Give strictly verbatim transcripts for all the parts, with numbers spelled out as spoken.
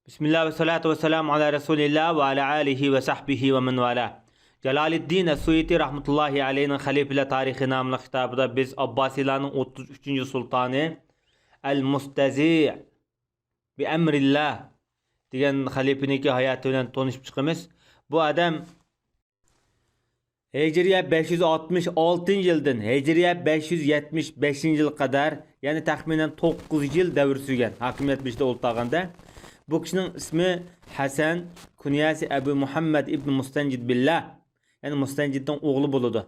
بىسمىللا ۋەسسالاتۇ ۋەسسالامۇ ئالا رەسۇلىللا ۋە ئالا ئالىھى ۋە سەھبىھى ۋە مەن ۋالا. جالالىددىن ئەس-سۇيۇتى رەھمەتۇللاھى ئەلەيھىنىڭ خەلىپىلەر تارىخى ناملىق كىتابىدا بىز ئابباسىيلارنىڭ ئوتتۇز ئۈچىنچى سۇلتانى ئەل مۇستەزى بىئەمرىللا دېگەن خەلىپىنىڭكى ھاياتى بىلەن تونۇشۇپ چىقىمىز. بۇ ئادەم ھىجرىيە بەش يۈز ئاتمىش ئالتىنچى يىلدىن ھىجرىيە بەش يۈز يەتمىش بەشىنچى يىلغا قەدەر، يەنى تەخمىنەن توققۇز يىل دەۋر سۈرگەن ھاكىمىيەت بېشىدا ئولتۇرغاندا. بۇ كىشىنىڭ ئىسمى ھەسەن، كۇنيەسى ئەبۇ مۇھەممەد ئىبن مۇستەنجىد بىللا، يەنى مۇستەنجىدنىڭ ئوغلى بولىدۇ.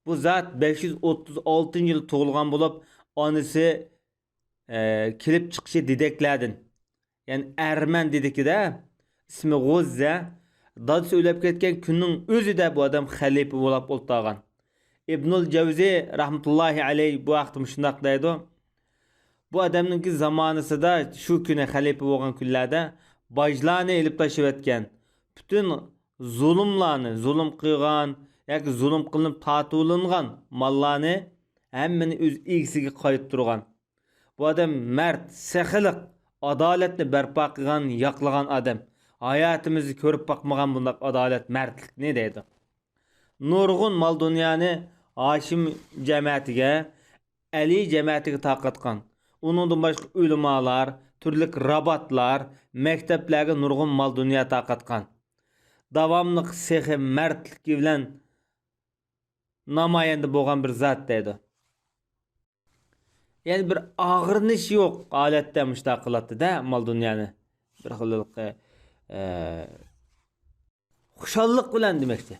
بۇ زات بەش يۈز ئوتتۇز ئالتىنچى يىلى تۇغۇلغان بولۇپ، ئانىسى ئە، كېلىپ چىقىشى دېدەكلەردىن، يەنى ئەرمەن دېدىكىدە، ئىسمى غۇززە، دادىسى ئۆلۈپ كەتكەن كۈننىڭ ئۆزىدە بۇ ئادەم خەلىپە بولاپ ئولتۇرغان. ئىبنۇل جەۋزى رەھمەتۇللاھى ئەلەيھ بۇ ھەقتە مۇشۇنداق دەيدۇ: بۇ ئادەمنىڭكى زامانىسىدا، شۇ كۈنى خەلىپە بولغان كۈنلەردە باجلارنى ئېلىپ تاشلىۋەتكەن، پۈتۈن زۇلۇملارنى، زۇلۇم قىلغان ياكى زۇلۇم قىلىنىپ تارتىۋېلىنغان ماللارنى ھەممىنى ئۆز ئىگىسىگە قايتۇرغان. بۇ ئادەم مەرد، سېخىلىق، ئادالەتنى بەرپا قىلغان، ياقلىغان ئادەم. ھاياتىمىزدا كۆرۈپ باقمىغان بۇنداق ئادالەت، مەردلىكنى دەيدۇ. نۇرغۇن مال-دۇنيانى ھاشىم جەمەتىگە، ئەلى جەمەتىگە تارقاتقان. ئۇنىڭدىن باشقا ئۆلىمالار، تۈرلۈك راباتلار، مەكتەپلەرگە نۇرغۇن مال-دۇنيا تارقاتقان. داۋاملىق سېخىي مەردلىكى بىلەن نامايەندە بولغان بىر زات دەيدۇ. يەنى بىر ئاغرىنىش يوق ھالەتتە مۇشۇنداق قىلاتتى-دە، مال-دۇنيانى. بىر خىللىقى، ئە، خۇشاللىق بىلەن دېمەكچى.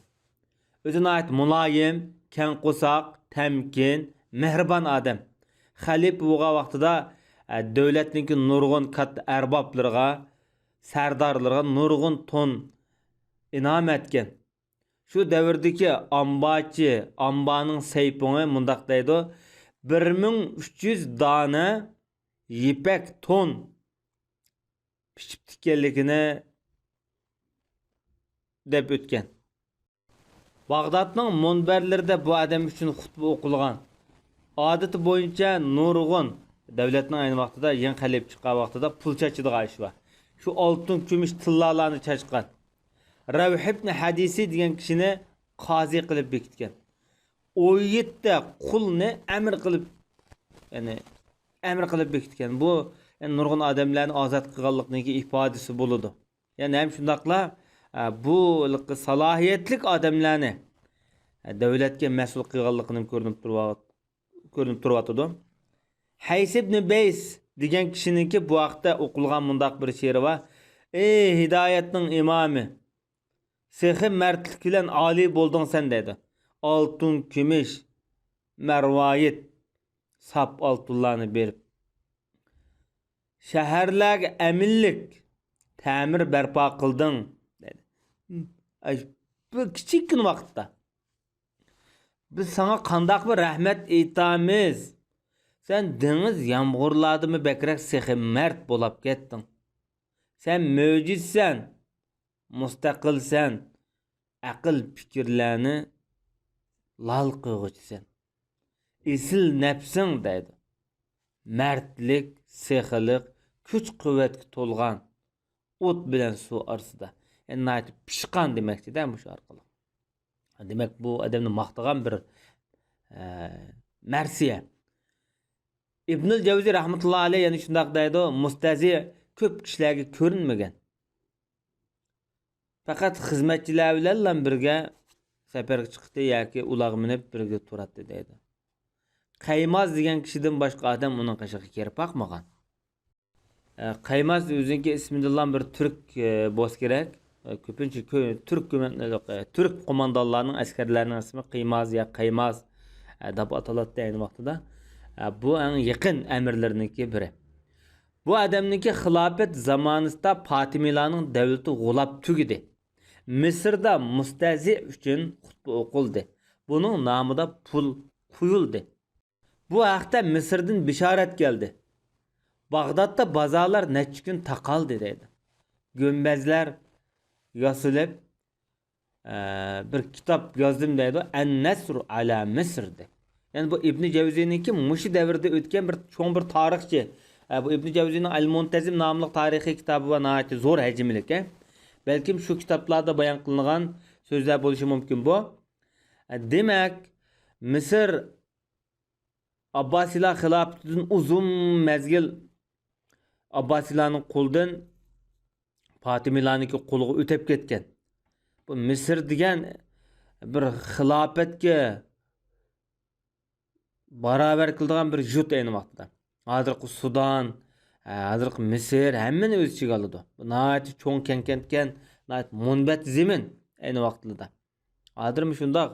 ئۆزى ناھايىتى مۇلايىم، كەڭ قورساق، تەمكىن، مېھرىبان ئادەم. خەلىپە بولغان ۋاقتىدا، ئە، دۆلەتنىڭكى نۇرغۇن كاتتا ئەربابلىرىغا، سەردارلىرىغا نۇرغۇن تون ئىنئام ئەتكەن. شۇ دەۋردىكى ئامبارچى، ئامبارنىڭ سەيپۇڭى مۇنداق دەيدۇ: «بىر مىڭ ئۈچ يۈز دانە يىپەك تون پىشىپ تىككەنلىكىنى» دەپ ئۆتكەن. باغدادنىڭ مۇنبەرلىرىدە بۇ ئادەم ئۈچۈن خۇتبە ئوقۇلغان. ئادىتى بويىچە نۇرغۇن، دۆلەتنىڭ ئەينى ۋاقتىدا يېڭى خەلىپە چىققان ۋاقتىدا پۇل چاچىدىغان ئىش بار. شۇ ئالتۇن، كۈمۈش، تىللالارنى چاچقان. رەۋھ ئىبن ھەدىسى دېگەن كىشىنى قازى قىلىپ بېكىتكەن. ئون يەتتە قۇلنى ئەمىر قىلىپ، يەنى ئەمىر قىلىپ بېكىتكەن. بۇ، يەنى نۇرغۇن ئادەملەرنى ئازاد قىلغانلىقنىڭكى ئىپادىسى بولىدۇ. يەنى ھەم شۇنداقلا، ئە، بۇ سالاھىيەتلىك ئادەملەرنى، ئە، دۆلەتكە مەسئۇل قىلغانلىقىنى كۆرۈنۈپ تۇرۇۋا-، كۆرۈنۈپ تۇرۇۋاتىدۇ. ھەيس ئىبنى بەيس دېگەن كىشىنىڭكى بۇ ھەقتە ئوقۇلغان مۇنداق بىر شېئىرى بار: «ئەي ھىدايەتنىڭ ئىمامى، سېخىي مەردلىك بىلەن ئالىي بولدۇڭ سەن» دەيدۇ. ئالتۇن، كۈمۈش، مەرۋايىت، ساپ ئالتۇنلارنى بېرىپ، شەھەرلەرگە ئەمىنلىك، تەمىر بەرپا قىلدىڭ، دەيدۇ. ئاي، بۇ كىچىككىنە ۋاقىتتا بىز ساڭا قانداق بىر رەھمەت ئېيتامىز؟ سەن دېڭىز يامغۇرلاردىنمۇ بەكرەك سېخىي مەرد بولاپ كەتتىڭ. سەن مۆجىزىسەن، مۇستەقىلسەن، ئەقىل پىكىرلەرنى لال قىلغۇچىسەن. ئېسىل نەپسىڭ دەيدۇ. مەردلىك، سېخىلىق، كۈچ-قۇۋۋەتكە تولغان، ئوت بىلەن سۇ ئارىسىدا. يەنى ناھايىتى پىشقان دېمەكچىدە مۇشۇ ئارقىلىق. دېمەك، بۇ ئادەمنى ماختىغان بىر، ئە، مەرسىيە. ئىبنۇل جەۋزى رەھمەتۇللا ئەلەيھ يەنە شۇنداق دەيدۇ: مۇستەزى كۆپ كىشىلەرگە كۆرۈنمىگەن. پەقەت خىزمەتچىلەر بىلەنلا بىرگە سەپەرگە چىقتى ياكى ئۇلارغا مىنىپ بىرگە تۇراتتى دەيدۇ. قەيماز دېگەن كىشىدىن باشقا ئادەم ئۇنىڭ قېشىغا كىرىپ باقمىغان. ئە، قەيماز ئۆزىنىڭكى ئىسمىدىنلا بىر تۈرك، ئە، بولسا كېرەك. ئە، كۆپىنچە كۆ-، تۈرك كۆمەن-، ئە، تۈرك قوماندانلارنىڭ، ئەسكەرلەرنىڭ ئىسمى قىيماز يا قەيماز، ئە، دەپ ئاتىلاتتى ئەينى ۋاقتىدا. ئە، بۇ ئەڭ يېقىن ئەمىرلىرىنىڭكى بىرى. بۇ ئادەمنىڭكى خىلاپەت زامانىسىدا پاتىمىلارنىڭ دەۋلىتى غۇلاپ تۈگىدى. مىسىردا مۇستەزى ئۈچۈن خۇتبە ئوقۇلدى. بۇنىڭ نامىدا پۇل قۇيۇلدى. بۇ ھەقتە مىسىردىن بېشارەت كەلدى. باغدادتا بازارلار نەچچە كۈن تاقالدى دەيدۇ. گۈمبەزلەر ياسىلىپ، ئە، بىر كىتاب يازدىم دەيدۇ، ئەن نەسرۇ ئەلا مىسىر دەپ. يەنى بۇ ئىبنى جەۋزىنىڭكى مۇشۇ دەۋردە ئۆتكەن بىر چوڭ بىر تارىخچى، ئە، بۇ ئىبن جەۋزىنىڭ ئەل مۇنتەزىم ناملىق تارىخىي كىتابى بار، ناھايىتى زور ھەجىملىك، ئە. بەلكىم شۇ كىتابلاردا بايان قىلىنغان سۆزلەر بولۇشى مۇمكىن بۇ. ئە، دېمەك، مىسىر ئابباسىيلار خىلاپىتىدىن ئۇزۇن مەزگىل ئابباسىيلارنىڭ قولىدىن پاتىمىيلارنىڭكى قولىغا ئۆتۈپ كەتكەن. بۇ مىسىر دېگەن بىر خىلاپەتكە باراۋەر كېلىدىغان بىر يۇرت ئەينى ۋاقتىدا. ھازىرقى سۇدان، ھە، ھازىرقى مىسىر ھەممىنى ئۆز ئىچىگە ئالىدۇ. بۇ ناھايىتى چوڭ كەڭ كەنتكەن، ناھايىتى مۇنبەت زېمىن ئەينى ۋاقتىدا. ھازىرمۇ شۇنداق.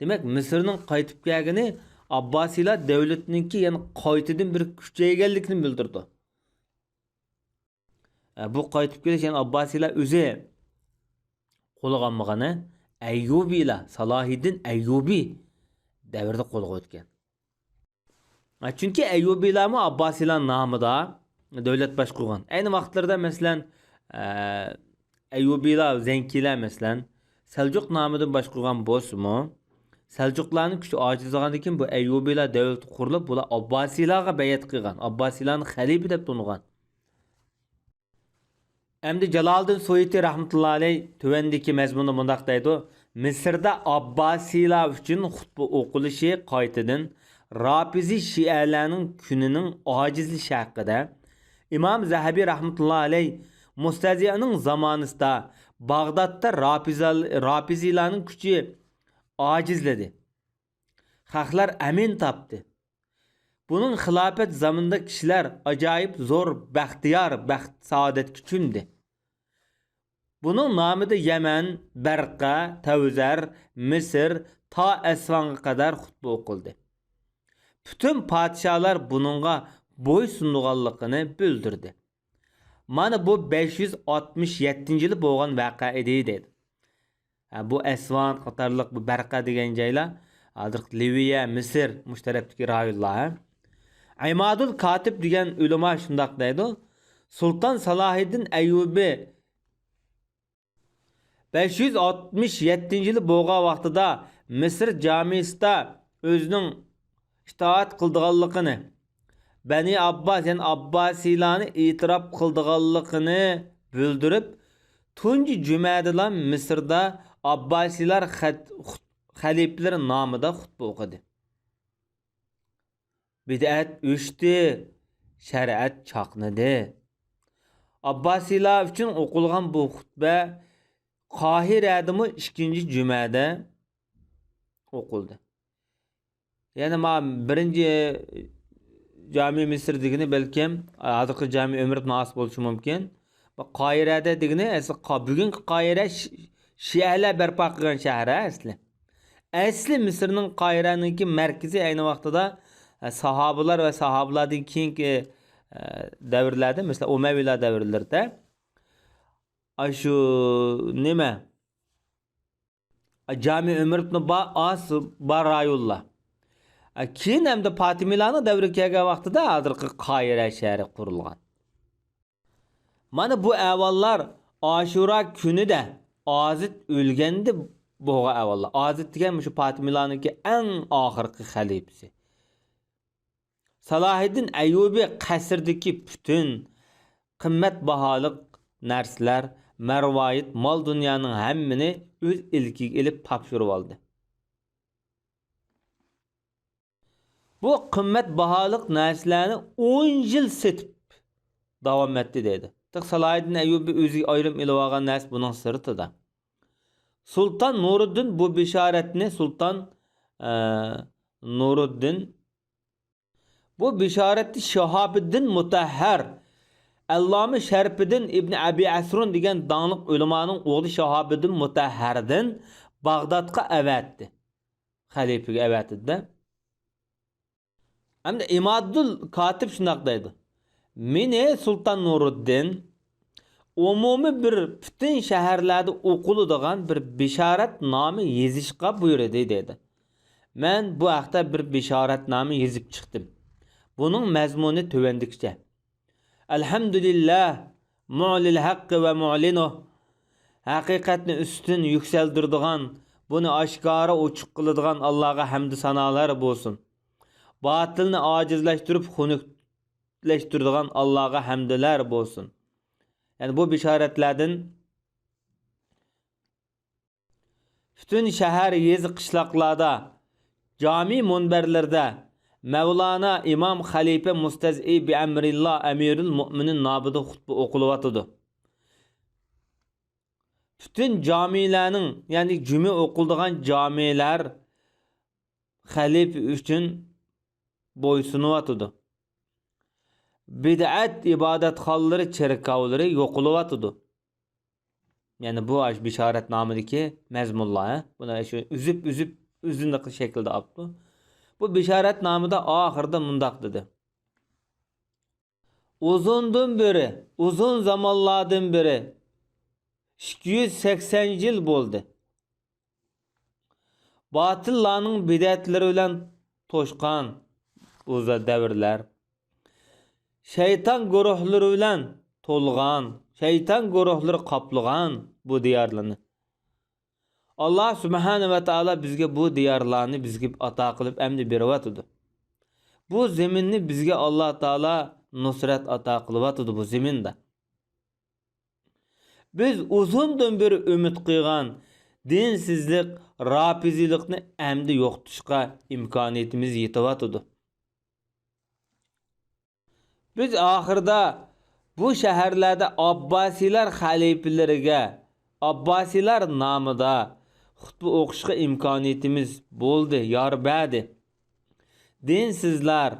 دېمەك، مىسىرنىڭ قايتىپ كەلگىنى ئابباسىيلار دەۋلىتىنىڭكى يەنە قايتىدىن بىر كۈچەيگەنلىكىنى بىلدۈرىدۇ. ئە، بۇ قايتىپ كېلىش، يەنى ئابباسىيلار ئۆزى قولغا ئالمىغان، ئەييۇبىيلار، سالاھىددىن ئەييۇبى دەۋرىدە قولغا ئۆتكەن. ئە، چۈنكى ئەييۇبىيلارمۇ ئابباسىيلار نامىدا دۆلەت باشقۇرغان. ئەينى ۋاقىتلىرىدا، مەسىلەن، ئە، ئەييۇبىيلار، زەنكىيلەر، مەسىلەن، سەلجۇق نامىدىن باشقۇرغان بولسىمۇ، سەلجۇقلارنىڭ كۈچى ئاجىزلىغاندىن كېيىن بۇ ئەييۇبىيلار دۆلىتى قۇرۇلۇپ، بۇلار ئابباسىيلارغا بەيئەت قىلغان، ئابباسىيلارنى خەلىپە دەپ تونۇغان. ئەمدى جالالىدىن سۇيۇتى رەھمەتۇللا ئەلەي تۆۋەندىكى مەزمۇندا مۇنداق دەيدۇ: مىسىردا ئابباسىيلار ئۈچۈن خۇتبە ئوقۇلۇشى قايتىدىن رافىزىي شىئەلەرنىڭ كۈنىنىڭ ئاجىزلىشى ھەققىدە. ئىمام زەھەبى رەھمەتۇللا ئەلەي مۇستەزىئنىڭ زامانىسىدا باغدادتا رافىزا-، رافىزىيلارنىڭ كۈچى ئاجىزلىدى. خەقلەر ئەمىن تاپتى. بۇنىڭ خىلاپەت زامىنىدا كىشىلەر ئاجايىپ زور بەختىيار بەخت سائادەتكە چۆمدى. بۇنىڭ نامىدا يەمەن، بەرقە، تەۋزەر، مىسىر، تا ئەسۋانغا قەدەر خۇتبە ئوقۇلدى. پۈتۈن پادىشاھلار بۇنىڭغا بويسۇنىدىغانلىقىنى بىلدۈردى. مانا بۇ بەش يۈز ئاتمىش يەتتىنچى يىلى بولغان ۋەقە ئىدى، دەيدۇ. ھە، بۇ ئەسۋان قاتارلىق، بۇ بەرقە دېگەن جايلار، ھازىرقى لىۋىيە، مىسىر، مۇشۇ تەرەپتىكى رايونلار، ھە. ئىمادۇل كاتىب دېگەن ئۆلىما شۇنداق دەيدۇ: سۇلتان سالاھىددىن ئەييۇبى بەش يۈز ئاتمىش يەتتىنچى يىلى بولغان ۋاقتىدا مىسىر جامىسىدا ئۆزىنىڭ ئىتائەت قىلىدىغانلىقىنى، بەنى ئابباس، يەنى ئابباسىيلارنى ئېتىراپ قىلىدىغانلىقىنى بىلدۈرۈپ، تۇنجى جۈمەدىلا مىسىردا ئابباسىيلار خەت-، خۇت-، خەلىپىلىرى نامىدا خۇتبە ئوقۇدى. بىدئەت ئۆچتى، شەرىئەت چاقنىدى. ئابباسىيلار ئۈچۈن ئوقۇلغان بۇ خۇتبە قاھىرەدىمۇ ئىككىنچى جۈمەدە ئوقۇلدى. يەنى ما بىرىنچى جامى مىسىر دېگىنى بەلكىم ھازىرقى جامى ئۆمەر ئىبن ئاس بولۇشى مۇمكىن. بۇ قاھىرەدە دېگىنى ئەسلى قا-، بۈگۈنكى قاھىرە شى-، شىئەلەر بەرپا قىلغان شەھەر ئەسلى. ئەسلى مىسىرنىڭ قاھىرەنىڭكى مەركىزى ئەينى ۋاقتىدا، ئە، ساھابىلار ۋە ساھابىلاردىن كېيىنكى، ئە، دەۋرلەردە، مەسىلەن، ئۇمەۋىيلار دەۋرلىرىدە ئاشۇ نېمە، جامى ئۆمەر ئىبن با-، ئاس بار رايونلار. ئە، كېيىن ئەمدى پاتىمىلارنىڭ دەۋرىگە كەلگەن ۋاقتىدا ھازىرقى قاھىرە شەھىرى قۇرۇلغان. مانا بۇ ئەھۋاللار ئاشۇرا كۈنىدە ئازىد ئۆلگەندە بولغان ئەھۋاللار. ئازىد دېگەن مۇشۇ پاتىمىلارنىڭكى ئەڭ ئاخىرقى خەلىپىسى. سالاھىددىن ئەييۇبى قەسىردىكى پۈتۈن قىممەت باھالىق نەرسىلەر، مەرۋايىت، مال-دۇنيانىڭ ھەممىنى ئۆز ئىلكىگە ئېلىپ تاپشۇرۇۋالدى. بۇ قىممەت باھالىق نەرسىلەرنى ئون يىل سېتىپ داۋام ئەتتى، دەيدۇ. تېخى سالاھىددىن ئەييۇبى ئۆزىگە ئايرىم ئېلىۋالغان نەرسە بۇنىڭ سىرتىدا. سۇلتان نۇرۇددىن بۇ بېشارەتنى، سۇلتان، ئە، نۇرۇددىن، بۇ بېشارەتنى شىھابىددىن مۇتەھھەر، ئەللامە شەرىپىدىن ئىبن ئەبى ئەسرۇن دېگەن داڭلىق ئۆلىمانىڭ ئوغلى شىھابىددىن مۇتەھھەردىن باغدادقا ئەۋەتتى. خەلىپىگە ئەۋەتىدۇ-دە. ئەمدى ئىمادۇل كاتىب شۇنداق دەيدۇ: مېنى سۇلتان نۇرۇددىن ئومۇمىي بىر پۈتۈن شەھەرلەردە ئوقۇلىدىغان بىر بېشارەت نامە يېزىشقا بۇيرۇدى، دەيدۇ. مەن بۇ ھەقتە بىر بېشارەت نامە يېزىپ چىقتىم. بۇنىڭ مەزمۇنى تۆۋەندىكىچە. ئەلھەمدۇلىللاھ، مۇئلىل ھەققى ۋە مۇئلىنۇھ. ھەقىقەتنى ئۈستۈن يۈكسەلدۈرىدىغان، بۇنى ئاشكارا ئوچۇق قىلىدىغان ئاللاغا ھەمدۇ سانالار بولسۇن. باتىلنى ئاجىزلاشتۇرۇپ خۇنۈك ئەبەدىيلەشتۈرىدىغان ئاللاغا ھەمدلەر بولسۇن. يەنى بۇ بېشارەتلەردىن پۈتۈن شەھەر، يېزا، قىشلاقلاردا، جامى مۇنبەرلىرىدە مەۋلانا ئىمام خەلىپە مۇستەزئى بىئەمرىللا ئەمىرۇل مۇئمىنىن نامىدا خۇتبە ئوقۇلۇۋاتىدۇ. پۈتۈن جامىلەرنىڭ، يەنى جۈمە ئوقۇلىدىغان جامىلەر خەلىپە ئۈچۈن بويسۇنۇۋاتىدۇ. بىدئەت ئىبادەتخانىلىرى، چېركاۋلىرى يوقىلىۋاتىدۇ. يەنى بۇ ئاشۇ بېشارەتنامىدىكى مەزمۇنلار، ھە؟ بۇنى شۇ ئۈزۈپ، ئۈزۈپ، ئۈزۈندە شەكىلدە ئاپتۇ. بۇ بېشارەتنامىدا ئاخىرىدا مۇنداق دېدى. ئۇزۇندىن بېرى، ئۇزۇن زامانلاردىن بېرى، ئىككى يۈز سەكسەن يىل بولدى. باتىللارنىڭ بىدئەتلىرى بىلەن توشقان بۇ دەۋرلەر، شەيتان گۇرۇھلىرى بىلەن تولغان، شەيتان گۇرۇھلىرى قاپلىغان بۇ دىيارلارنى. ئاللا سۇبھانە ۋە تائالا بىزگە بۇ دىيارلارنى بىزگە ئاتا قىلىپ ئەمدى بېرىۋاتىدۇ. بۇ زېمىننى بىزگە ئاللا تائالا نۇسرەت ئاتا قىلىۋاتىدۇ بۇ زېمىندا. بىز ئۇزۇندىن بېرى ئۈمىد قىلغان دىنسىزلىق، رافىزىيلىقنى ئەمدى يوقىتىشقا ئىمكانىيىتىمىز يېتىۋاتىدۇ. بىز ئاخىرىدا بۇ شەھەرلەردە ئابباسىيلار خەلىپىلىرىگە، ئابباسىيلار نامىدا خۇتبە ئوقۇشقا ئىمكانىيىتىمىز بولدى، يار بەردى. دىنسىزلار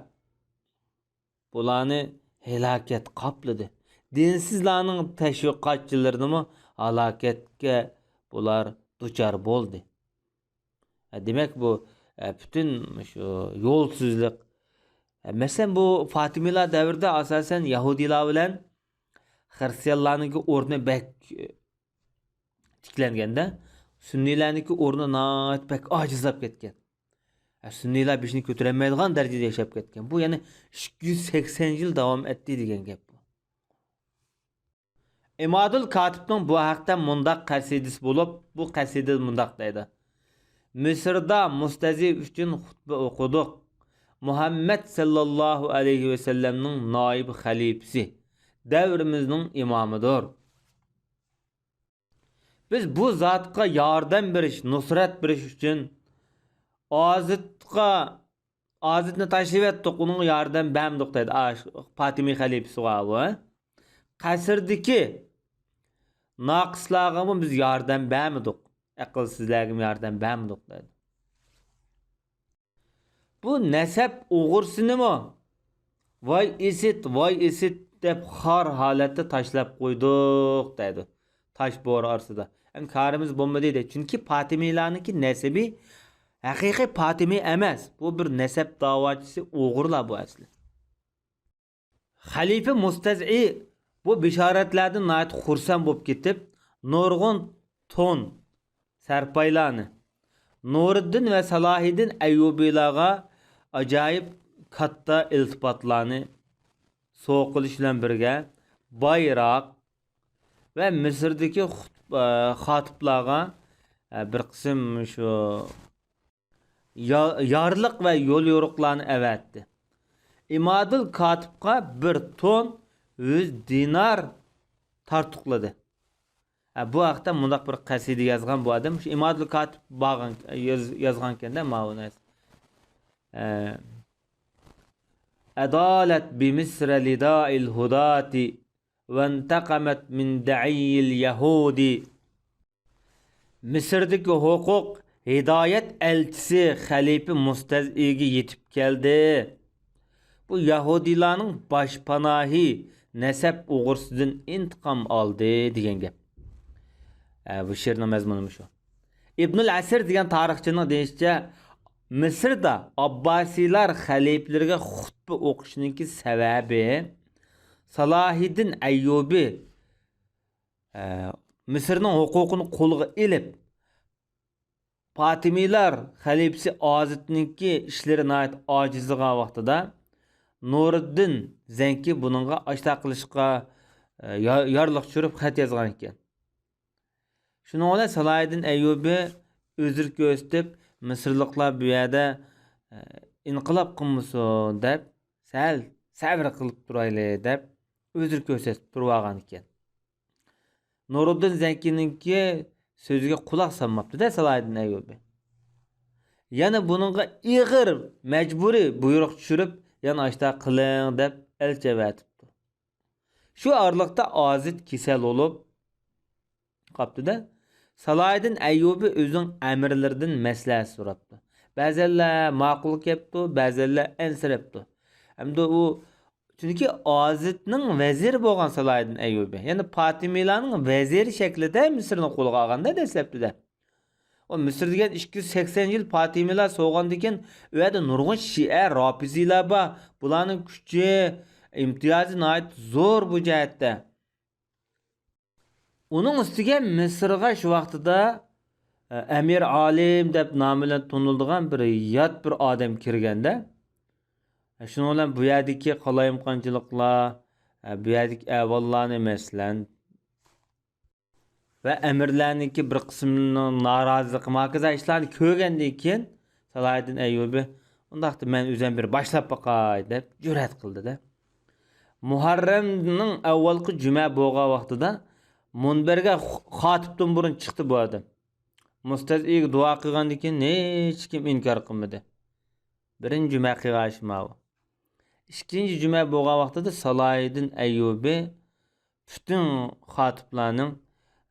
بۇلارنى ھالاكەت قاپلىدى. دىنسىزلارنىڭ تەشۋىقاتچىلىرىنىمۇ ھالاكەتكە بۇلار دۇچار بولدى. دېمەك، بۇ پۈتۈن شۇ يولسىزلىق. مەسىلەن، بۇ فاتىمىيلار دەۋرىدە ئاساسەن يەھۇدىيلار بىلەن خىرىستىيانلارنىڭكى ئورنى بەك تىكلەنگەندە، سۈننىيلەرنىڭكى ئورنى ناھايىتى بەك ئاجىزلاپ كەتكەن. سۈننىيلار بېشىنى كۆتۈرەلمەيدىغان دەرىجىدە ياشاپ كەتكەن. بۇ يەنە ئىككى يۈز سەكسەن يىل داۋام ئەتتى دېگەن گەپ بۇ. ئىمادۇل كاتىپنىڭ بۇ ھەقتە مۇنداق قەسىدىسى بولۇپ، بۇ قەسىدىدە مۇنداق دەيدۇ: مىسىردا مۇستەزى ئۈچۈن خۇتبە ئوقۇدۇق. مۇھەممەد سەللەللاھۇ ئەلەيھى ۋەسەللەمنىڭ نائىب خەلىپىسى، دەۋرىمىزنىڭ ئىمامىدۇر. بىز بۇ زاتقا ياردەم بېرىش، نۇسرەت بېرىش ئۈچۈن ئازىتقا، ئازىتنى تاشلىۋەتتۇق، ئۇنىڭغا ياردەم بەرمىدۇق دەيدۇ. ئا، پاتىمى خەلىپىسىغا بۇ، ھە؟ قەسىردىكى ناقىسلارغىمۇ بىز ياردەم بەرمىدۇق، ئەقىلسىزلەرگىمۇ ياردەم بەرمىدۇق دەيدۇ. بۇ نەسەب ئوغرىسىنىمۇ، ۋاي ئىسىت، ۋاي ئىسىت دەپ خار ھالەتتە تاشلاپ قويدۇق دەيدۇ. تاش بور ئارىسىدا. ئەمدى كارىمىز بولمىدى دەيدۇ. چۈنكى پاتىمىيلارنىڭكى نەسىبى ھەقىقىي پاتىمىي ئەمەس. بۇ بىر نەسەب داۋاچىسى ئوغرىلار بۇ ئەسلى. خەلىپە مۇستەزئى بۇ بېشارەتلەردىن ناھايىتى خۇرسەن بولۇپ كېتىپ، نۇرغۇن تون سەرپايلارنى، نۇرىددىن ۋە سالاھىدىن ئەييۇبىيلارغا ئاجايىپ كاتتا ئىلتىپاتلارنى سوۋغا قىلىش بىلەن بىرگە، بايراق ۋە مىسىردىكى خۇت-، ئە، خاتىپلارغا، ئە، بىر قىسىم شۇ يا-، يارلىق ۋە يول يورۇقلارنى ئەۋەتتى. ئىمادۇل كاتىپقا بىر تون يۈز دىنار تارتۇقلىدى. ھە، بۇ ھەقتە مۇنداق بىر قەسىدە يازغان بۇ ئادەم. شۇ ئىمادۇل كاتىپ بارغان، ياز-، يازغانكەن-دە ماۋۇنى. ئە، ئەدالەت بىمىسرە لىدائىل ھۇداتى ۋەنتەقەمەت مىن دەئىيىل يەھۇدى. مىسىردىكى ھوقۇق ھىدايەت ئەلچىسى خەلىپە مۇستەزئىگە يېتىپ كەلدى. بۇ يەھۇدىيلارنىڭ باشپاناھى نەسەب ئوغرىسىدىن ئىنتىقام ئالدى دېگەن گەپ. ئە، بۇ شېئىرنىڭ مەزمۇنى مۇشۇ. ئىبنۇل ئەسىر دېگەن تارىخچىنىڭ دېيىشىچە، مىسىردا ئابباسىيلار خەلىپىلىرىگە خۇتبە ئوقۇشنىڭكى سەۋەبى سالاھىدىن ئەييۇبى، ئە، مىسىرنىڭ ھوقۇقىنى قولىغا ئېلىپ، پاتىمىيلار خەلىپىسى ئازىتنىڭكى ئىشلىرى ناھايىتى ئاجىزلىغان ۋاقتىدا، نۇرىددىن زەنكى بۇنىڭغا ئاشتاق قىلىشقا، ئە، يا-، يارلىق چۈشۈرۈپ خەت يازغان ئىكەن. شۇنىڭ بىلەن سالاھىدىن ئەييۇبى ئۆزرە كۆرسىتىپ، مىسىرلىقلار بۇ يەردە، ئە، ئىنقىلاب قىلمىسۇن دەپ، سەل سەۋر قىلىپ تۇرايلى دەپ، ئۆزرە كۆرسەتىپ تۇرۇۋالغان ئىكەن. نۇرۇددىن زەنكىنىڭكى سۆزىگە قۇلاق سالماپتۇ-دە سالاھىدىن ئەييۇبى. يەنە بۇنىڭغا ئېغىر مەجبۇرىي بۇيرۇق چۈشۈرۈپ، يەنە ئاشتا قىلىڭ دەپ ئەلچى ئەۋەتىپتۇ. شۇ ئارىلىقتا ئازىت كېسەل بولۇپ قاپتۇ-دە. سالاھىدىن ئەييۇبى ئۆزىنىڭ ئەمىرلىرىدىن مەسلىھەت سوراپتۇ. بەزەنلەر ماقۇل كەپتۇ، بەزەنلەر ئەنسىرەپتۇ. ئەمدى ئۇ، چۈنكى ئازىتنىڭ ۋەزىرى بولغان سالاھىدىن ئەييۇبى، يەنى پاتىمىيلارنىڭ ۋەزىرى شەكلىدە مىسىرنى قولغا ئالغاندا دەسلەپتىدە. ئۇ مىسىر دېگەن ئىككى يۈز سەكسەن يىل پاتىمىيلار سولغاندىن كېيىن، ئۇ يەردە نۇرغۇن شىئە، رافىزىيلار بار. بۇلارنىڭ كۈچى، ئىمتىيازى ناھايىتى زور بۇ جەھەتتە. ئۇنىڭ ئۈستىگە مىسىرغا شۇ ۋاقتىدا، ئە، ئەمىر ئالىم دەپ نامى بىلەن تونۇلىدىغان بىر يات بىر ئادەم كىرگەندە، ئە، شۇنىڭ بىلەن بۇ يەردىكى قالايمىقانچىلىقلار، ئە، بۇ يەردىكى ئەھۋاللارنى، مەسىلەن، ۋە ئەمىرلەرنىڭكى بىر قىسمىنىڭ نارازىلىقى، ماكىزا ئىشلارنى كۆرگەندىن كېيىن، سالاھىدىن ئەييۇبى، «ئۇنداقتا مەن ئۆزۈم بىر باشلاپ باقاي» دەپ جۈرئەت قىلدى-دە. مۇھەررەمنىڭ ئەۋۋالقى جۈمە بولغان ۋاقتىدا مۇنبەرگە خاتىپتىن بۇرۇن چىقتى بۇ ئادەم. مۇستەزئىگە دۇئا قىلغاندىن كېيىن ھېچكىم ئىنكار قىلمىدى. بىرىنچى جۈمە قىلغان ئىش ماۋۇ. ئىككىنچى جۈمە بولغان ۋاقتىدا سالاھىدىن ئەييۇبى پۈتۈن خاتىپلارنىڭ،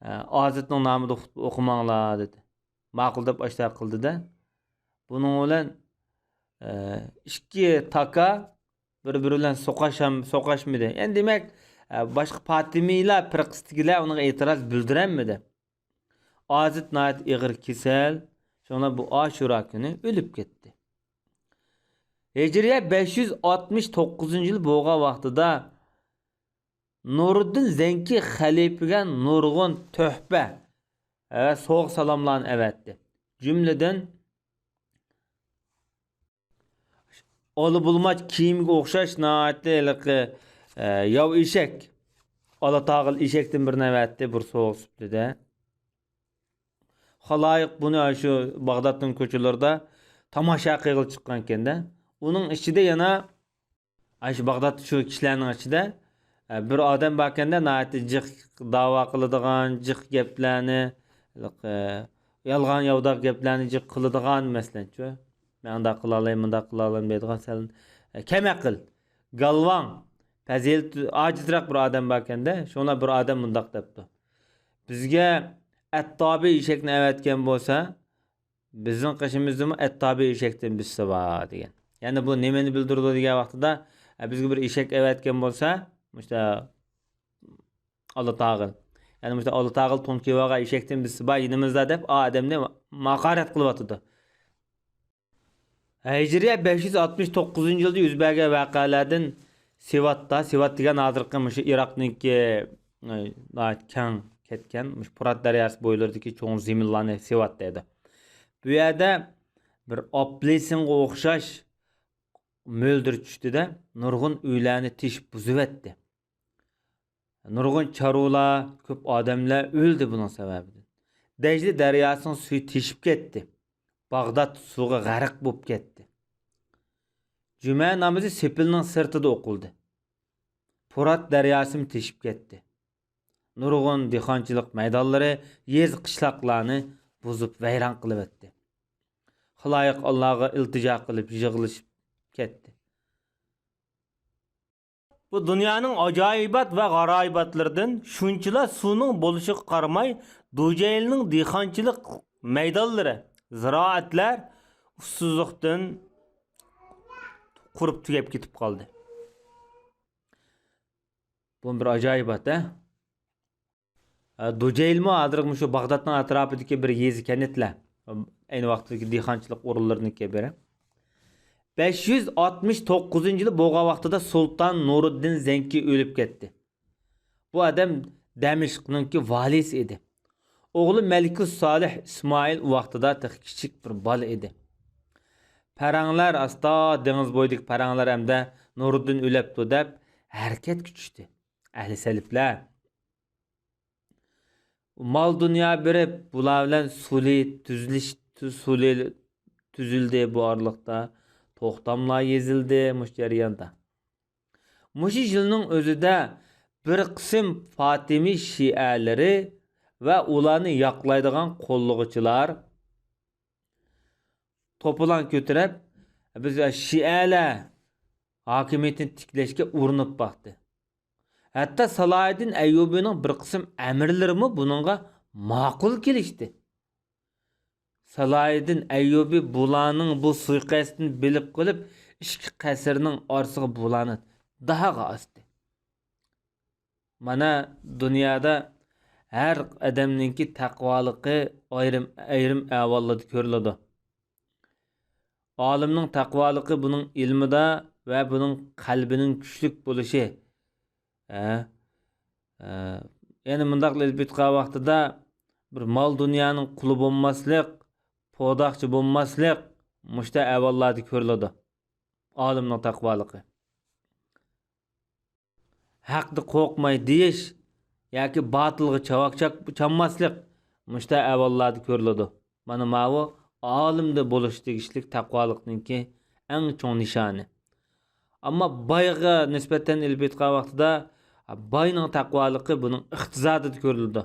ئە، ئازىتنىڭ نامىدا خۇتبە ئوقۇماڭلار دېدى. ماقۇل دەپ ئاشۇنداق قىلدى-دە. بۇنىڭ بىلەن، ئە، ئىككى تاكا بىر-بىرى بىلەن سوقاشام-، سوقاشمىدى. يەنى دېمەك، ئە، باشقا پاتىمىيلار پىرقىسىدىكىلەر ئۇنىڭغا ئېتىراز بىلدۈرەلمىدى. ئازىت ناھايىتى ئېغىر كېسەل، شۇڭا بۇ ئاشۇرا كۈنى ئۆلۈپ كەتتى. ھىجرىيە بەش يۈز ئاتمىش توققۇزىنچى يىل بولغان ۋاقتىدا نۇرۇددىن زەنكى خەلىپىگە نۇرغۇن تۆھپە ۋە سوۋغا سالاملارنى ئەۋەتتى. جۈملىدىن ئالا بولماچ كىيىمگە ئوخشاش ناھايىتى ھېلىقى، ئە، ياۋا ئېشەك، ئالا تاغىل ئېشەكتىن بىرنى ئەۋەتتى بىر سوۋغا سۈپىتىدە. خالايىق بۇنى شۇ باغدادنىڭ كوچىلىرىدا تاماشا قىلغىلى چىققانىكەن-دە. ئۇنىڭ ئىچىدە يەنە، ئاشۇ باغدادتا شۇ كىشىلەرنىڭ ئىچىدە، ئە، بىر ئادەم باركەن-دە، ناھايىتى جىق داۋا قىلىدىغان، جىق گەپلەرنى، ئە، يالغان ياۋىداق گەپلەرنى جىق قىلىدىغان، مەسىلەنچۇ، مەن ئۇنداق قىلالاي، مۇنداق قىلالايمەن دەيدىغان سەل، ئە، كەمئەقىل، گالۋاڭ، پەزىلىتى ئاجىزراق بىر ئادەم باركەن-دە، شۇڭا بىر ئادەم مۇنداق دەپتۇ. بىزگە ئەتتابى ئېشەكنى ئەۋەتكەن بولسا، بىزنىڭ قېشىمىزدىمۇ ئەتتابى ئېشەكتىن بىرسى بار دېگەن. يەنى بۇ نېمىنى بىلدۈرىدۇ دېگەن ۋاقتىدا، ئە، بىزگە بىر ئېشەك ئەۋەتكەن بولسا، مۇشتا ئالا تاغىل. يەنى مۇشتا ئالا تاغىل تون كىيىۋالغان ئېشەكتىن بىرسى بار يېنىمىزدا دەپ، ئا ئادەمنى ھاقارەت قىلىۋاتىدۇ. ھىجرىيە بەش يۈز ئاتمىش توققۇزىنچى يىلدا يۈز بەرگەن ۋەقەلەردىن سېۋاتتا، سېۋات دېگەن ھازىرقى مۇشۇ ئىراقنىڭكى، ئە، ناھايىتى كەڭ كەتكەن، مۇشۇ پۇرات دەرياسى بويلىرىدىكى چوڭ زېمىنلارنى سېۋات دەيدۇ. بۇ يەردە بىر ئاپېلسىنغا ئوخشاش مۆلدۈر چۈشتى-دە، نۇرغۇن ئۆيلەرنى تېشىپ بۇزۇۋەتتى. نۇرغۇن چارۋىلار، كۆپ ئادەملەر ئۆلدى بۇنىڭ سەۋەبىدىن. دەجلە دەرياسىنىڭ سۈيى تېشىپ كەتتى. باغداد سۇغا غەرق بولۇپ كەتتى. جۈمە نامىزى سېپىلنىڭ سىرتىدا ئوقۇلدى. پۇرات دەرياسىمۇ تېشىپ كەتتى. نۇرغۇن دېھقانچىلىق مەيدانلىرى، يېزا، قىشلاقلارنى بۇزۇپ ۋەيران قىلىۋەتتى. خالايىق ئاللاغا ئىلتىجا قىلىپ يىغلىشىپ كەتتى. بۇ دۇنيانىڭ ئاجايىبات ۋە غارايىباتلىرىدىن شۇنچىلا سۇنىڭ بولۇشىغا قارىماي، دۇجەيلىنىڭ دېھقانچىلىق مەيدانلىرى، زىرائەتلەر ئۇسسۇزلۇقتىن قۇرۇپ تۈگەپ كېتىپ قالدى. بۇ بىر ئاجايىبات، ھە؟ ئە، دۇجەيلمۇ ھازىرقى مۇشۇ باغدادنىڭ ئەتراپىدىكى بىر يېزا كەنتلەر. ئەينى ۋاقىتتىكى دېھقانچىلىق ئورۇنلىرىنىڭكى بىرى. بەش يۈز ئاتمىش توققۇزىنچى يىلى بولغان ۋاقتىدا سۇلتان نۇرۇددىن زەنكى ئۆلۈپ كەتتى. بۇ ئادەم دەمىشقنىڭكى ۋالىسى ئىدى. ئوغلى مەلىكۇس سالىھ ئىسمائىل ئۇ ۋاقتىدا تېخى كىچىك بىر بالا ئىدى. پەرەڭلەر ئاستا، دېڭىز بويىدىكى پەرەڭلەر ئەمدى نۇرۇددىن ئۆلەپتۇ دەپ ھەرىكەتكە چۈشتى. ئەھلى سەلىپلەر. مال-دۇنيا بېرىپ، بۇلار بىلەن سۇلى تۈزۈلۈش، تۈز-، سۇلى تۈزۈلدى بۇ ئارىلىقتا. توختاملار يېزىلدى مۇشۇ جەرياندا. مۇشۇ يىلنىڭ ئۆزىدە بىر قىسىم فاتىمى شىئەلىرى ۋە ئۇلارنى ياقلايدىغان قوللىغۇچىلار توپىلاڭ كۆتۈرۈپ، بىز شىئەلەر ھاكىمىيىتىنى تىكلەشكە ئۇرۇنۇپ باقتى. ھەتتا سالاھىدىن ئەييۇبىنىڭ بىر قىسىم ئەمىرلىرىمۇ بۇنىڭغا ماقۇل كېلىشتى. سالاھىدىن ئەييۇبى بۇلارنىڭ بۇ سۇيىقەستىنى بىلىپ قېلىپ، ئىككى قەسىرنىڭ ئارىسىغا بۇلارنى داھاغا ئاستى. مانا، دۇنيادا ھەر ئادەمنىڭكى تەقۋالىقى ئايرىم، ئايرىم ئەھۋاللاردا كۆرۈلىدۇ. ئالىمنىڭ تەقۋالىقى بۇنىڭ ئىلمىدا ۋە بۇنىڭ قەلبىنىڭ كۈچلۈك بولۇشى. ھە؟ ھە. يەنى مۇنداق ئېلىپ ئېيتقان ۋاقتىدا بىر مال دۇنيانىڭ قۇلى بولماسلىق، پوداقچى بولماسلىق، مۇشتا ئەھۋاللاردا كۆرۈلىدۇ. ئالىمنىڭ تەقۋالىقى. ھەقتە قورقماي دېيىش ياكى باتىلغا چاۋاك چاك-، چالماسلىق مۇشتا ئەھۋاللاردا كۆرۈلىدۇ. مانا ماۋۇ ئالىمدا بولۇش تېگىشلىك تەقۋالىقنىڭكى ئەڭ چوڭ نىشانى. ئەمما بايغا نىسبەتەن ئېلىپ ئېيتقان ۋاقتىدا، باينىڭ تەقۋالىقى بۇنىڭ ئىقتىسادىدا كۆرۈلىدۇ.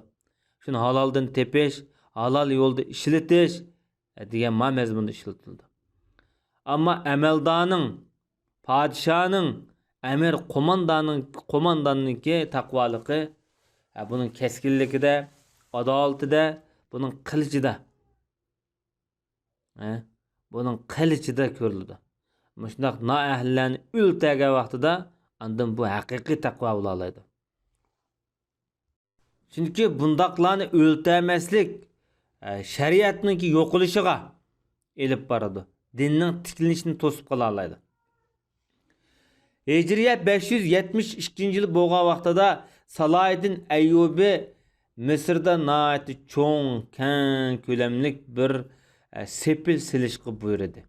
شۇنى ھالالدىن تېپىش، ھالال يولدا ئىشلىتىش، دېگەن ما مەزمۇندا ئىشلىتىلىدۇ. ئەمما ئەمەلدارنىڭ، پادىشاھنىڭ، ئەمىر قومانداننىڭ، قومانداننىڭكى تەقۋالىقى، ھە، بۇنىڭ كەسكىنلىكىدە، ئادالىتىدە، بۇنىڭ قىلىچىدا، ھە، بۇنىڭ قىلىچىدا كۆرۈلىدۇ. مۇشۇنداق نائەھلىلەرنى ئۆلتۈرگەن ۋاقتىدا ئاندىن بۇ ھەقىقىي تەقۋا بولالايدۇ. چۈنكى بۇنداقلارنى ئۆلتۈرمەسلىك، ئە، شەرىئەتنىڭكى يوقىلىشىغا ئېلىپ بارىدۇ. دىننىڭ تىكلىنىشىنى توسۇپ قالالايدۇ. ھىجرىيە بەش يۈز يەتمىش ئىككىنچى يىل بولغان ۋاقتىدا سالاھىدىن ئەييۇبى مىسىردا ناھايىتى چوڭ، كەڭ كۆلەملىك بىر، ئە، سېپىل سېلىشقا بۇيرۇدى.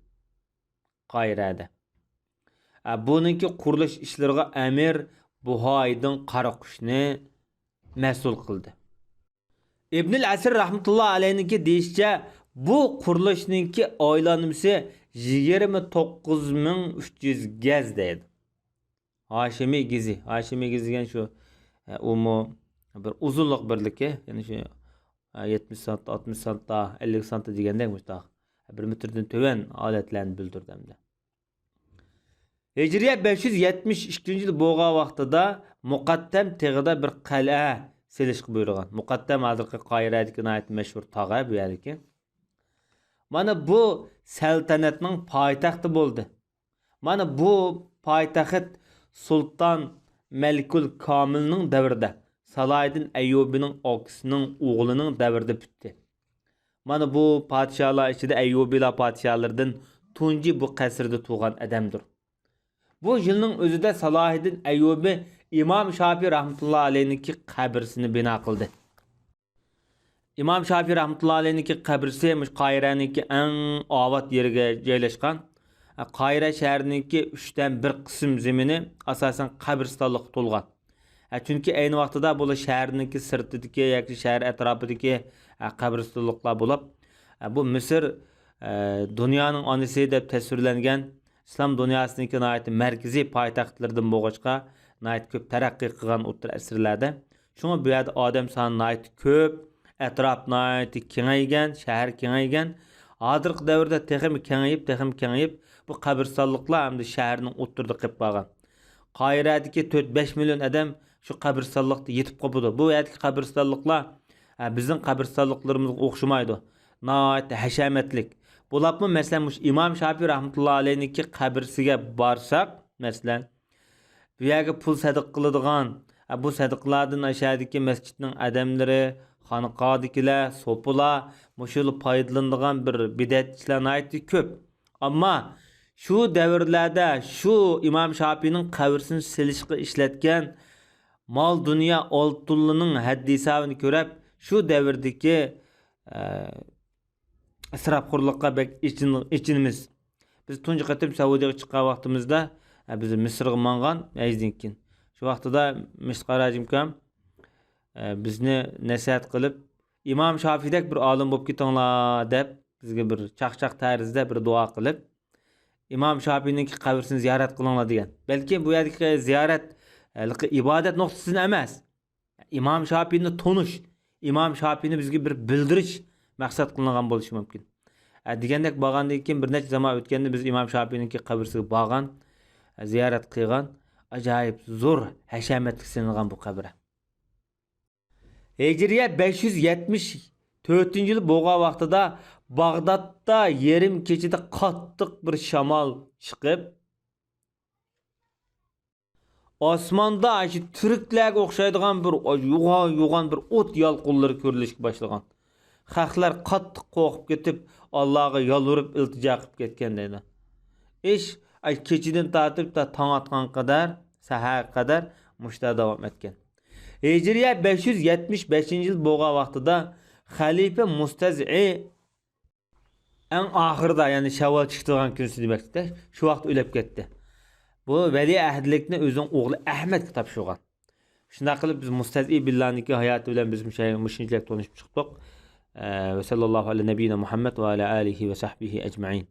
قاھىرەدە. ئە، بۇنىڭكى قۇرۇلۇش ئىشلىرىغا ئەمىر بۇھايدىن قاراقۇشنى مەسئۇل قىلدى. ئىبنىل ئەسىر رەھمەتۇللا ئەلەيھنىڭكى دېيىشىچە، بۇ قۇرۇلۇشنىڭكى ئايلانمىسى يىگىرمە توققۇز مىڭ ئۈچ يۈز گەز دەيدۇ. ھاشىمىي گېزى. ھاشىمىي گېزى دېگەن شۇ، ئە، ئۇمۇ بىر ئۇزۇنلۇق بىرلىكى. يەنى شۇ، ئە، يەتمىش سانت، ئاتمىش سانت، ئەللىك سانت دېگەندەك مۇشتاق. بىر مېتىردىن تۆۋەن ھالەتلەرنى بىلدۈرىدۇ ئەمدى. ھىجرىيە بەش يۈز يەتمىش ئىككىنچى يىل بولغان ۋاقتىدا مۇقەددەم تېغىدا بىر قەلئە سېلىشقا بۇيرۇغان. مۇقەددەم ھازىرقى قاھىرەدىكى ناھايىتى مەشھۇر تاغ بۇ يەردىكى. مانا بۇ سەلتەنەتنىڭ پايتەختى بولدى. مانا بۇ پايتەخت سۇلتان مەلىكۇل كامىلنىڭ دەۋرىدە، سالاھىدىن ئەييۇبىنىڭ ئاكىسىنىڭ ئوغلىنىڭ دەۋرىدە پۈتتى. مانا بۇ پادىشاھلار ئىچىدە ئەييۇبىلار پادىشاھلىرىدىن تۇنجى بۇ قەسىردە تۇرغان ئادەمدۇر. بۇ يىلنىڭ ئۆزىدە سالاھىدىن ئەييۇبى ئىمام شافىي رەھمەتۇللا ئەلەيھنىڭكى قەبرىسىنى بىنا قىلدى. ئىمام شافىي رەھمەتۇللا ئەلەيھنىڭكى قەبرىسى مۇشۇ قاھىرەنىڭكى ئەڭ ئاۋات يېرىگە جايلاشقان. قاھىرە شەھىرىنىڭكى ئۈچتىن بىر قىسىم زېمىنى ئاساسەن قەبرىستانلىققا تولغان. چۈنكى ئەينى ۋاقتىدا بۇ شەھەرنىڭكى سىرتىدىكى ياكى شەھەر ئەتراپىدىكى قەبرىستانلىقلار بولۇپ، بۇ مىسىر دۇنيانىڭ ئانىسى دەپ تەسۋىرلەنگەن ئىسلام دۇنياسىنىڭكى ناھايىتى مەركىزىي پايتەختلىرىدىن بولغاچقا، ناھايىتى كۆپ تەرەققىي قىلغان ئوتتۇرا ئەسىرلەردە. شۇڭا بۇ يەردە ئادەم سانى ناھايىتى كۆپ، ئەتراپ ناھايىتى كېڭەيگەن، شەھەر كېڭەيگەن. ھازىرقى دەۋردە تېخىمۇ كېڭىيىپ، تېخىمۇ كېڭىيىپ، بۇ قەبرىستانلىقلار ئەمدى شەھەرنىڭ ئوتتۇرىدا قېلىپ قالغان. قاھىرەدىكى تۆت بەش مىليون ئادەم شۇ قەبرىستانلىقتا يېتىپ قوپىدۇ. بۇ يەردىكى قەبرىستانلىقلار، ھە، بىزنىڭ قەبرىستانلىقلىرىمىزغا ئوخشىمايدۇ. ناھايىتى ھەشەمەتلىك. بولۇپمۇ، مەسىلەن، مۇشۇ ئىمام شافىي رەھمەتۇللا ئەلەيھنىڭكى قەبرىسىگە بارساق، مەسىلەن، بۇ يەرگە پۇل سەدىقە قىلىدىغان، ھە، بۇ سەدىقىلەردىن ئاشۇ يەردىكى مەسچىتنىڭ ئادەملىرى، خانىقادىكىلەر، سوپىلار، مۇشۇلا پايدىلىنىدىغان بىر بىدئەتچىلەر ناھايىتى كۆپ. ئەمما شۇ دەۋرلەردە شۇ ئىمام شاپىينىڭ قەبرىسىنى سېلىشقا ئىشلەتكەن مال-دۇنيا، ئالتۇنلىنىڭ ھەددى-ھېسابىنى كۆرۈپ، شۇ دەۋردىكى، ئە، ئىسراپخورلۇققا بەك ئېچىن-، ئېچىنىمىز. بىز تۇنجى قېتىم سەئۇدىيەگە چىققان ۋاقتىمىزدا، ئە، بىز مىسىرغا ماڭغان ھەجدىن كېيىن. شۇ ۋاقتىدا مىشىت قاراجىمكام، ئە، بىزنى نەسىھەت قىلىپ، «ئىمام شافىيدەك بىر ئالىم بولۇپ كېتىڭلار» دەپ، بىزگە بىر چاقچاق تەرزىدە بىر دۇئا قىلىپ، ئىمام شاپىئىنىڭكى قەبرىسىنى زىيارەت قىلىڭلار دېگەن. بەلكىم بۇ يەردىكى زىيارەت، ھېلىقى ئىبادەت نۇقتىسىدىن ئەمەس. ئىمام شاپىئىنى تونۇش، ئىمام شاپىئىنى بىزگە بىر بىلدۈرۈش مەقسەت قىلىنغان بولۇشى مۇمكىن. ئە، دېگەندەك بارغاندىن كېيىن بىر نەچچە زامان ئۆتكەندە بىز ئىمام شاپىئىنىڭكى قەبرىسىگە بارغان، ئە، زىيارەت قىلغان، ئاجايىپ زور ھەشەمەتكە سېلىنغان بۇ قەبرە. ھىجرىيە بەش يۈز يەتمىش تۆتىنچى يىل بولغان ۋاقتىدا باغدادتا يېرىم كېچىدە قاتتىق بىر شامال چىقىپ، ئاسماندا ئاشۇ تۈركلەرگە ئوخشايدىغان بىر يوغان، يوغان بىر ئوت يالقۇنلىرى كۆرۈلۈشكە باشلىغان. خەقلەر قاتتىق قورقۇپ كېتىپ، ئاللاغا يالۋۇرۇپ ئىلتىجا قىلىپ كەتكەن دەيدۇ. ئىش ئاشۇ كېچىدىن تارتىپ تا تاڭ ئاتقانغا قەدەر، سەھەرگە قەدەر مۇشۇنداق داۋام ئەتكەن. ھىجرىيە بەش يۈز يەتمىش بەشىنچى يىل بولغان ۋاقتىدا خەلىپە مۇستەزئى ئەڭ ئاخىرىدا، يەنى شەۋۋال چىقىدىغان كۈنىسى دېمەكتە، شۇ ۋاقىت ئۆلۈپ كەتتى. بۇ ۋەلىئەھدىلىكنى ئۆزىنىڭ ئوغلى ئەھمەدكە تاپشۇرغان. شۇنداق قىلىپ بىز مۇستەزئى بىللانىڭكى ھاياتى بىلەن بىز مۇشۇ-، مۇشۇنچىلىك تونۇشۇپ چىقتۇق. ئە، ۋە سەللاللاھۇ ئەلە نەبىينا مۇھەممەد ۋە ئەلە ئالىھى ۋە سەھبىھى ئەجمەئىن.